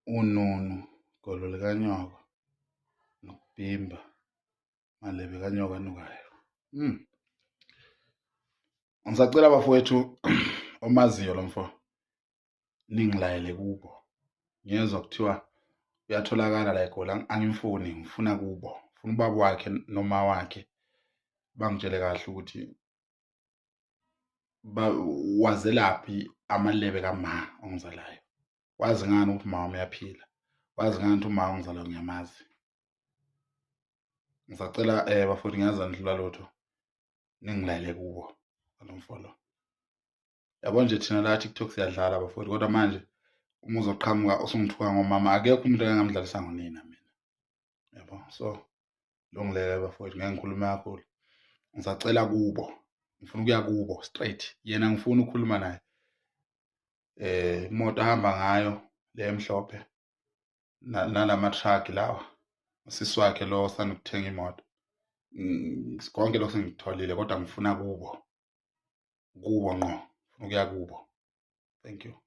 Ununu golo likanyoko nokubhimba malebe kanyoka anukayo. Ngisacela bafowethu omaziyo lo mfo ningilayele kubo. Ngiyezwa kuthiwa uyatholakala la eGoli, angimfuni, ngifuna kubo. Ngifuna ubaba wakhe noma wakhe bangitshele kahle ukuthi wazelaphi amalebe kama ongizalayo. Wazi ngani ukuthi umama uyaphila? Wazi ngani ukuthi umama ongizalayo ngiyamazi? Ngisacela bafowethu ngiyazi anidlula lutho. Ningilayele kubo lo mfo lo. Yabo nje thina la TikTok siyadlala bafowethu kodwa manje uma uzoqhamuka usungithuka ngomama akekho umuntu engamdlalisa ngonina mina. Yabo so lungileke bafowethu ngeke ngikhulume kakhulu. Ngisacela kubo. Ngifuna ukuya kubo straight. Yena ngifuna ukukhuluma naye. Imoto ahamba ngayo le emhlophe nalama truck lawa usisi wakhe lo osanda ukuthenga imoto. Konke lokho sengikutholile kodwa ngifuna kubo. Kubo ngqo. Ngifuna ukuya kubo. Thank you.